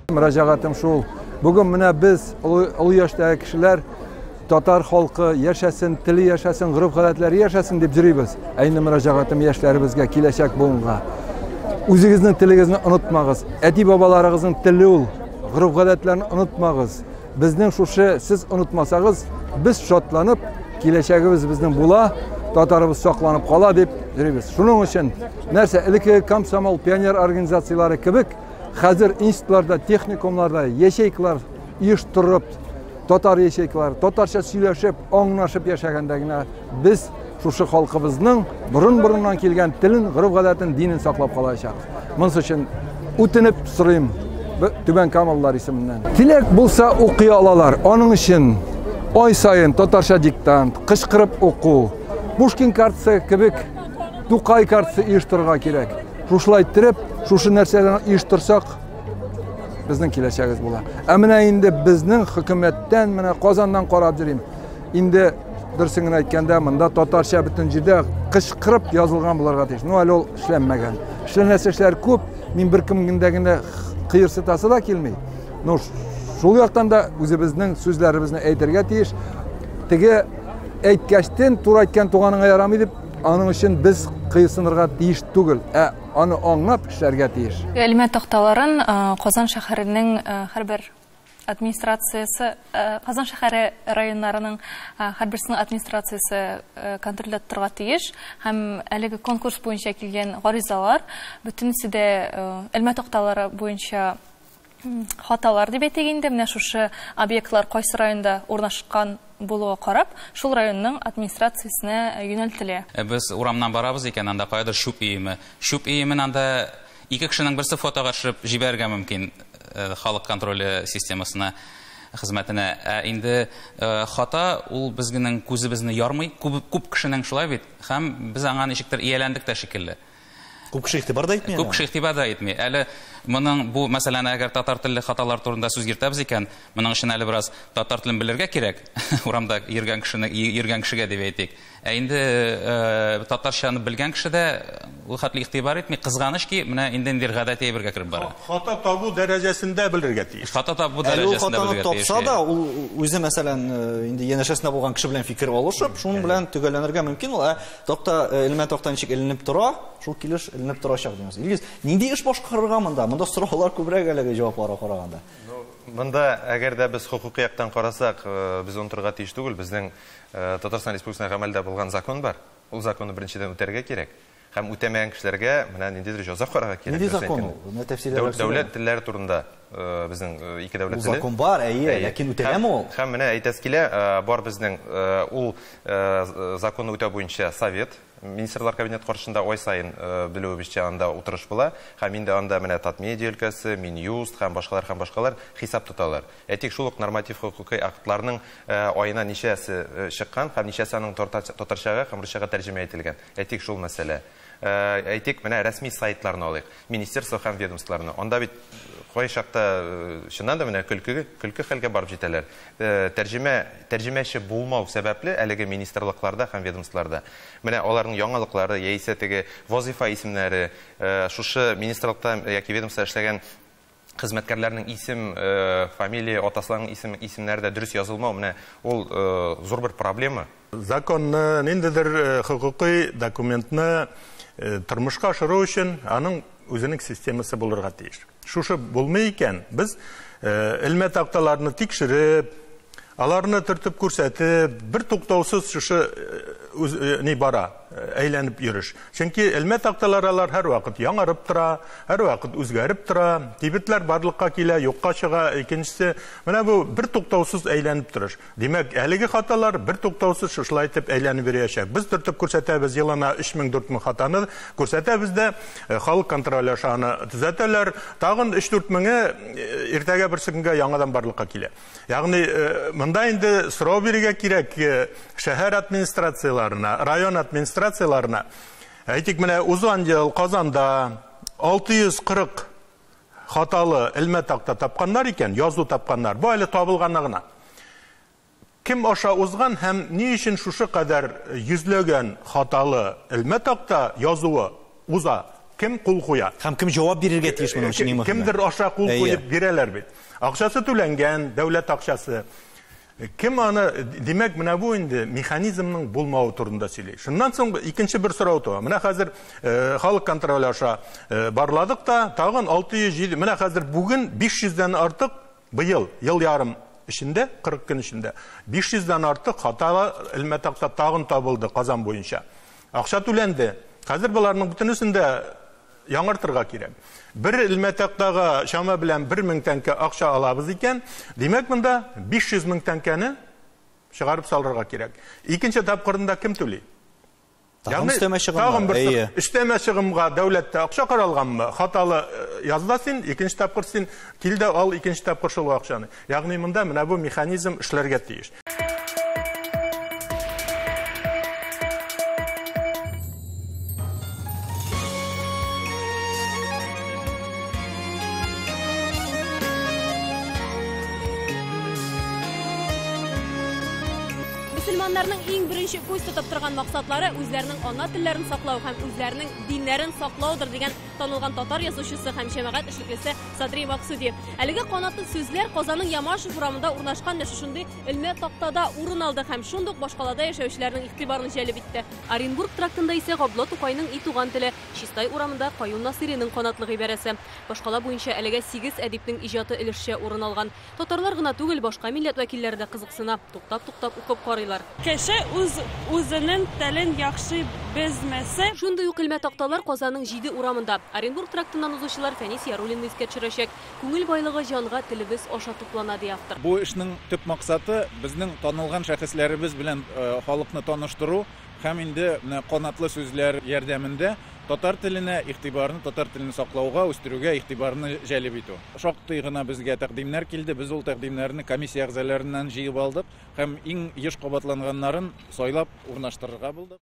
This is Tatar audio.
Мөрәҗәгатем шул. Бүген менә без, олы яшьтәге кешеләр, татар халкы яшәсен, теле яшәсен, гореф-гадәтләре яшәсен дип йөрибез. Ә инде мөрәҗәгатем яшьләребезгә, киләчәк буынга. Үзегезнең телегезне онытмагыз. Әти-бабаларыгызның теле ул. Гореф-гадәтләрне онытмагыз. Безнең шушы сез онытмасагыз, без шатланып, киләчәгебез безнең була, татарыбыз сакланып кала дип йөрибез. Шуның өчен нәрсә, элеккеге комсомол, пионер организацияләре кебек, хәзер институтларда, техникумларда ячейкалар оештырып, татар ячейкалары, татарча сөйләшеп, аңлашып яшәгәндә генә без шушы халкыбызның борын-борыннан килгән телен, гореф-гадәтен, динен саклап калачакбыз. Монысы өчен үтенеп сорыйм Түбән Камалылар исеменнән. Теләк булса укый алалар. Аның өчен ай саен татарча диктант, кычкырып уку, Пушкин картасы кебек Тукай картасы оештырырга кирәк. Шушылай иттереп, шушы нәрсәләрне оештырсак, безнең киләчәгебез була. Ә менә инде безнең хөкүмәттән, менә Казаннан карап йөрим. Инде дөресен генә әйткәндә, монда татарча бөтен җирдә кычкырып язылган булырга тиеш. Ну, әле ул эшләнмәгән. Эшләнәсе эшләр күп. Мин бер кемгә генә кыерсытасы да килми. Ну, шул яктан да үзебезнең сүзләребезне әйтергә тиеш. Теге әйткәчтен, туры әйткән туганыңа ярамый дип, аның өчен без кыерсынырга тиеш түгел, ә аны аңлап эшләргә тиеш. Элмә такталарын Казан шәһәренең һәрбер администрациясе, Казан шәһәре районнарының һәрберсенең администрациясе контрольдә тотарга тиеш, һәм әлеге конкурс буенча килгән гаризалар бөтенесе дә элмә такталары буенча хаталар дип әйтик инде, менә шушы объектлар кайсы районда урнашкан булуга карап, шул районның администрациясенә юнәлтелә. Без урамнан барабыз икән, анда каядыр чүп өеме. Чүп өемен анда ике кешенең берсе фотога төшереп җибәрергә мөмкин халык контроле системасына, хезмәтенә. Ә инде хата ул безнең күзебезне ярмый, күп кешенең шулай бит, һәм без аңа ничектер ияләндек тә шикелле. Күп кеше игътибар да итми. Күп кеше игътибар да итми. Әле моның бу мәсьәләне, әгәр татар телле хаталар турында сүз йөртәбез икән, моның өчен әле бераз татар телен белергә кирәк. Урамда йөргән кешене, йөргән кешегә дип әйтик. Ә инде татарчаны белгән кеше дә ул хәтле игътибар итми. Кызганыч ки, менә инде ниндидер гадәти әйбергә кереп бара. Хата табу дәрәҗәсендә белергә тиеш. Хата табу дәрәҗәсендә белергә тиеш. Тапса да, ул үзе, мәсәлән, инде янәшәсендә булган кеше белән фикер алышып, шуның белән төгәлләнергә мөмкин ул. Ә такта, элмә такта ничек эленеп тора, шул килеш эленеп торачак дигән. Илгиз, нинди эш башкарырга монда? Монда сораулар күбрәк әлеге җавапларга караганда. Монда, әгәр дә без хокукый яктан карасак, без онытырга тиеш түгел. Безнең Татарстан Республикасында гамәлдә булган закон бар. Ул законны беренчедән үтәргә кирәк. Һәм үтәмәгән кешеләргә менә ниндидер җәза карарга кирәк. Нинди закон ул? Менә тәфсилләп Дәүләт телләре турында безнең ике дәүләт теле. Ул закон бар, әйе, ләкин үтәләме ул? Һәм менә әйтәсе килә, бар безнең ул законны үтәү буенча совет, Министрлар кабинеты каршында ай саен белүебезчә анда утырыш була. Һәм инде анда менә Татмедиа өлкәсе, Минюст һәм башкалар һәм башкалар хисап тоталар. Әйтик, шул ук норматив хокукый актларның аена ничәсе чыккан һәм ничәсе аның татарчага һәм русчага тәрҗемә ителгән. Әйтик, шул мәсьәлә. Әйтик, менә рәсми сайтларны алыйк, министерство һәм ведомстволарны. Анда бит кайчакта чыннан да менә көлке, көлке хәлгә барып җитәләр. Тәрҗемә, тәрҗемәче булмау сәбәпле әлеге министрлыкларда һәм ведомстволарда менә аларның яңалыклары яисә теге вазифа исемнәре, шушы министрлыкта яки ведомствода эшләгән хезмәткәрләрнең исем, фамилия, атасыларның исем, исемнәре дә дөрес язылмау, менә ул зур бер проблема. Законны, ниндидер хокукый документны тормышка ашыру өчен аның үзенең системасы булырга тиеш. Шушы булмый икән, без элмә такталарны тикшереп, аларны төртеп күрсәтеп, бер туктаусыз шушы ни бара, әйләнеп йөреш. Чөнки элмә такталар алар һәрвакыт яңарып тора, һәрвакыт үзгәреп тора, кибетләр барлыкка килә, юкка чыга, икенчесе, менә бу бер туктаусыз әйләнеп торыш. Димәк, әлеге хаталар бер туктаусыз шушылай итеп әйләнеп йөрәчәк. Без төртеп күрсәтәбез, елына 3000-4000 хатаны күрсәтәбез дә, халык контроле аша аны төзәтәләр. Тагын 3-4 меңе иртәгә берсе көнгә яңадан барлыкка килә. Ягъни монда инде сорау бирергә кирәк шәһәр администрацияләренә, район администрацияләренә. Әйтик, менә узган ел Казанда 640 хаталы элмә такта тапканнар икән, язу тапканнар. Бу әле табылганы гына. Кем аша узган һәм ни өчен шушы кадәр йөзләгән хаталы элмә такта язуы уза? Кем кул куя? Һәм кем җавап бирергә тиеш моның өчен, иң мөһиме? Кемдер аша кул куеп бирәләр бит. Акчасы түләнгән, дәүләт акчасы. Кем аны, димәк, менә бу инде механизмның булмавы турында сөйли. Шуннан соң икенче бер сорау туа. Менә хәзер халык контроле аша барладык та, тагын 607, менә хәзер бүген 500дән артык быел, ел ярым эчендә, 40 көн эчендә 500дән артык хаталы элмә такта тагын табылды Казан буенча. Акча түләнде. Хәзер боларның бөтенесен дә яңартырга кирәк. Бер элмә тактага чама белән 1000 тәңкә акча алабыз икән, димәк, монда 500 мең тәңкәне чыгарып салырга кирәк. Икенче тапкырында кем түли? Тагын өстәмә чыгымнар. Өстәмә чыгымга дәүләттә акча каралганмы? Хаталы язда син, икенче тапкыр син кил дә ал икенче тапкыр шул акчаны. Ягъни монда менә бу механизм эшләргә тиеш. Мөселманнарның иң беренче күз тотып торган максатлары үзләренең ана телләрен саклау һәм үзләренең диннәрен саклаудыр дигән танылган татар язучысы һәм җәмәгать эшлеклесе Садри Максуди. Әлеге канатлы сүзләр Казанның Ямашев урамында урнашкан менә шушындый элмә тактада урын алды һәм шундук башкалада яшәүчеләрнең игътибарын җәлеп итте. Оренбург трактында исә Габдулла Тукайның и туган теле, Чистай урамында Каюм Насыйриның канатлы гыйбарәсе. Башкала буенча әлегә 8 әдипнең иҗаты өлешчә урын алган. Татарлар гына түгел, башка милләт вәкилләре дә кызыксына, туктап-туктап укып карыйлар. Кеше үз үзенең телен яхшы белмәсә. Шундый ук элмә такталар Казанның 7 урамында. Оренбург трактыннан узучылар Фәнис Яруллинны искә төшерәчәк. Күңел байлыгы җанга телебез аша туплана, ди автор. Бу эшнең төп максаты безнең танылган шәхесләребез белән халыкны таныштыру һәм инде канатлы сүзләр ярдәмендә татар теленә игътибарны, татар телен саклауга, үстерүгә игътибарны җәлеп итү. Шактый гына безгә тәкъдимнәр килде. Без ул тәкъдимнәрне комиссия әгъзаларыннан җыеп алдык һәм иң еш кабатланганнарын сайлап урнаштырырга булдык.